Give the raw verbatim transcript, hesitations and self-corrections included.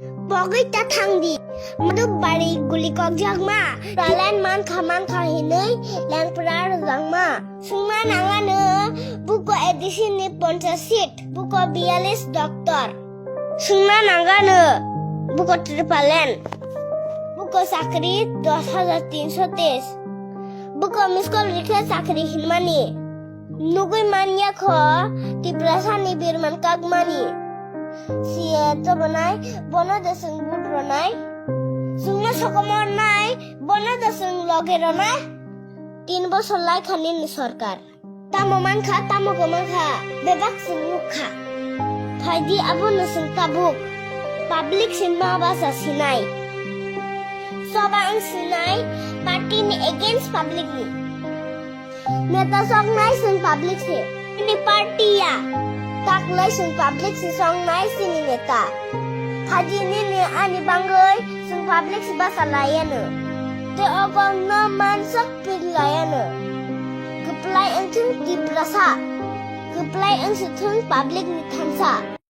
Pogwi ta thangdi. Madhubari guli kokjakma. Talent mankha mankha hinwi lengpra rwjakma. Swngna nangano buko A D C ni ponchas seat. Buko biyalis doctor. Swngna nangano buko tripalen. Buko chakri dos hajar tinso teis. Buko miskol rikhe chakri hinmani. Nugwi manya kho Tiprasani birman kakmani. C A to rwnai, bono de swng vote rwnai. Swngno sokomornai, bono de swng loge rwnai. Tin bosor lai kha nini sorkar. Tamo mankha, tamo kwmankha, bebak swng nukha. Phaidi abono swng tabuk. Public sinma basa sinai. Soba ang sinai, party ni against public ni. Neta soknai chwng public se. Nini party ya. Taklai chwng public se soknai chini neta. Phaji nini ani bangwi chwng public se basa laiano. Te ogo no mansok pir laiano. Kwplai wngthwng Tiprasa. Kwplai wngsithwng public ni thansa.